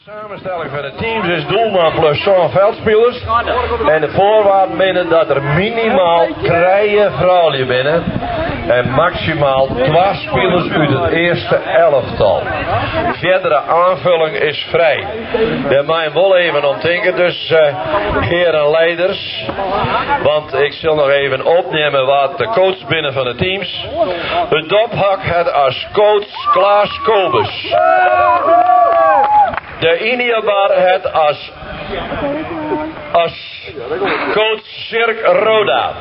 Samenstelling fan de teams is doelman plus sân veldspilers. En de voorwaarden binne dat der minimaal trije froulju binne en maksimaal twa spilers út it earste elftal. Fierdere aanvulling is frij. Dêr mei jim wol even om tinke, dus heren leiders. Want ik sil noch even opnimme wa't de coach binne fan de teams. It Dophok hat as coach Klaas Kobus. De Yndiabar hat as as coach Sirk Roda.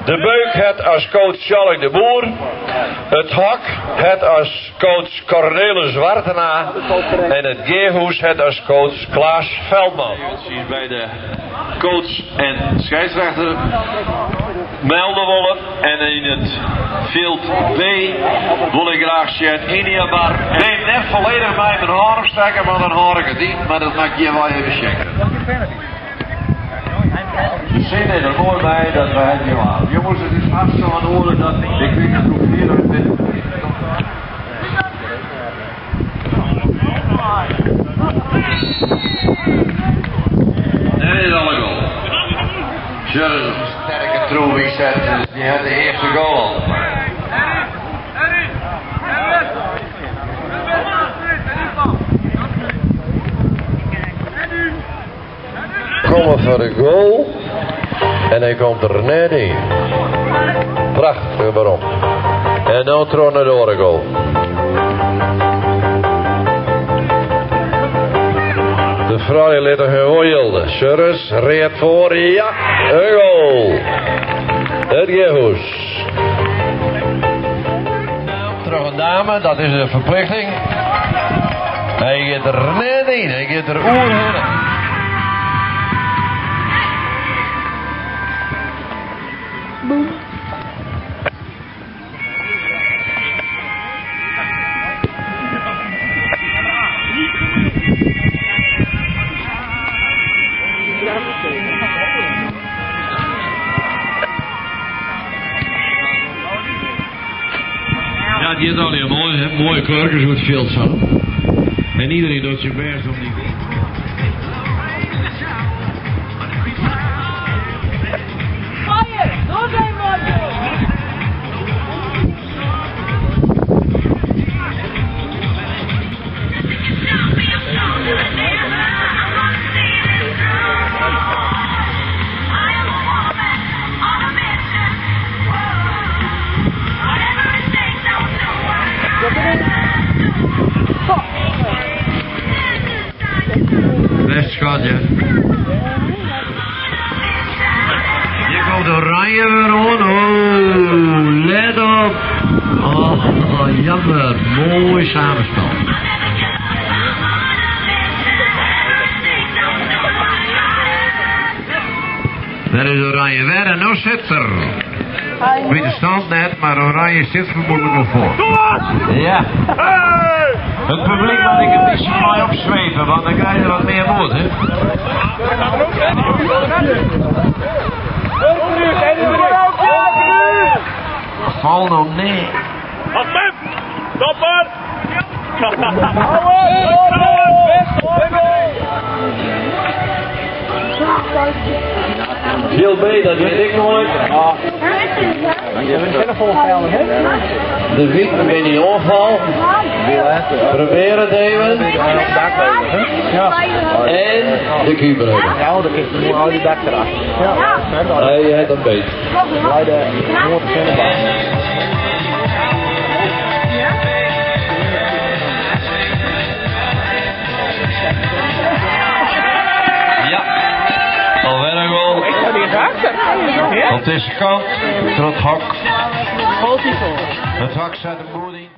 De Beuk hat as coach Tjalling de Boer. It Hok hat as coach Cornelis Wartena. En it Gearhûs hat as coach Klaas Veldman. By de coach en skeidsrechter melde wolle. En yn it fjild B wol ik graach sjen Yndiabar. Neem net folledich mei myn hân opstekke, want dan hâld ik it yn, mar dat moat ik hjir wol even sjekke. De sin is der moai by dat we het jo aan. Jongens, it is hartstikke in oarder dat ik weet net hoe fier it is. Dêr is al in goal. Sjoch ris in sterke troef ynset, dus dy hat de earste goal al te pakken. Komme foar de goal en hy komt der net yn. Prachtich werom. En no troch nei de oare goal. De froulju litte hun wol jilde. Sjoch ris, read foar, ja, in goal. It Gearhûs. Troch in dame, dat is in ferplichting. Hy giet der net yn, hy giet der oerhinne. Ja, it giet allegear moai, hè? Moaie kleurkes oer it fjild sa. En iderien docht syn bêst om dy goal. Best schat, ja. Hjir komt Oranje wer oan. Oh, let op. Oh, jammer. Moai samenspel. Dêr is Oranje wer en no sit er. Ik wit de stand net, mar Oranje sit fermoedlik al foar. Ja. It publyk moat ek in bytsje mei opswepe, want dan krije je wat mear moed, hè? Fal no net. Stopper! Fjild B, dat wit ik noait. De Witen binne yn oanfal. Probear it even. En de keeper even. Hy hat him beet. Ja, alwer in goal. Op dizze kant, troch it Hok. It Hok set him goed yn.